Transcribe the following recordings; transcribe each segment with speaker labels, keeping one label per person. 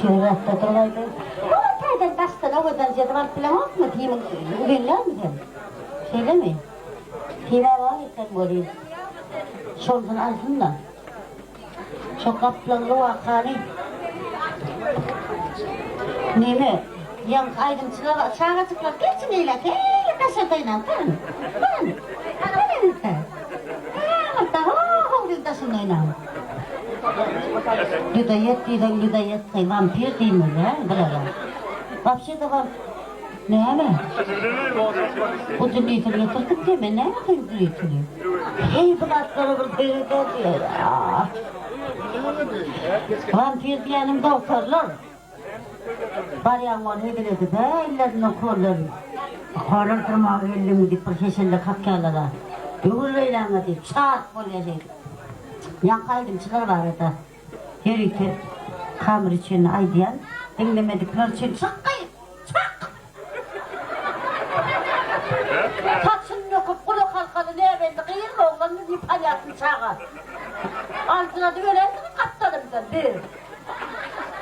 Speaker 1: Şöhratda durgaýdy. Bu taýdan daşdan owadan jedip alyp bileňokmy? Simiň uzynlarmy sen? Şeýlemi? Sim-ä bar eken welin, şondan alsyn-da. Şo gaplaňly wakany neme, ýaňky aýdymçylar, çagajyklar geçiň eýläk, heý, daşarda oýnaň, baryň, baryň, baryň, aňyrda, ho-ho, diýip daşynda oýnaň. Lýudaýed diýseň lýudaýed, wampir diýmeli, hä, bulara. Wapşe-de wamp. Näme? Udinitini getirdik diýme, men näme edeyim udinitini? Heý, bu zatlara bir seredä diýer. Wampir diýýäniň dogtorlar. Barýaň ol hezil edip-ä ellerinde ukollary. Ukollar dyrmaga geldiňmi diýip bir heşelle kakýarlar-a. Öwür beýläňe diýip, çarp bolýar şeýdip. Ýaňky aýdymçylar barada ýörite kamera üçin aýdýan, diňlemedikler üçin çykgy! Çak! Saçyny döküp, gulak halkaly näbelli gyz oglanmy neponyatny çaga. Aljyradyp öläýdiňiz gapdalymdan, bi.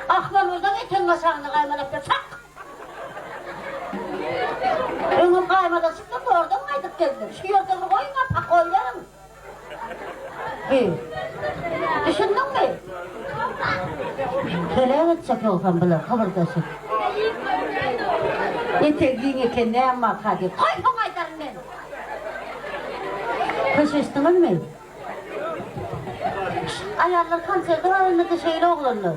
Speaker 1: Ahmal bolsaň etegiň aşagynda gaýmalap ber, çak! Öňem gaýmalaşypdyr, zordan gaýdyp geldim. Şu ýerde bir goýuň-a, pakoý beriň. Bi. Düşündiňmi? Heläk etjek ýogsam bular gybyrdaşyp. Etegi giň eken näme barka diýip. Goý soň aýdaryn men. Köşeşdiňizmi? Aýallar konserte baranda-da şeýle oglanlar.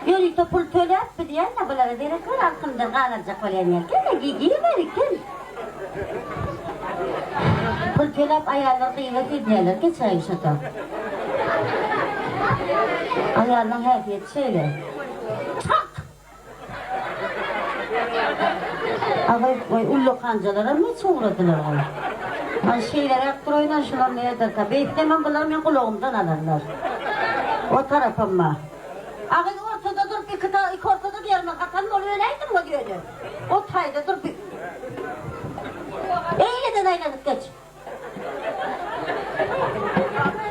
Speaker 1: Ýörite pul töläp bilýän-de bulara berekella halkymdan galaljak bolýan ýaly. Gel-le giýber gel. Pul töläp aýallar gyýbat edýärler geçäýiň şo-da. Aýallaň häsiýeti şeýle. Çak! Abaý, goý, ullakanjalaram niçe ugradylar goý. Aý, şeýleräk duraýyn-a, şular näderkä? Beýtsemem bular meň gulagymdan alarlar. O tarapam bar. Agyz ortada durup, iki ta, iki ortada diýermen, hatam bolup öläýdim-ow ýöne. O taýda durup, eýleden aýlanyp geç.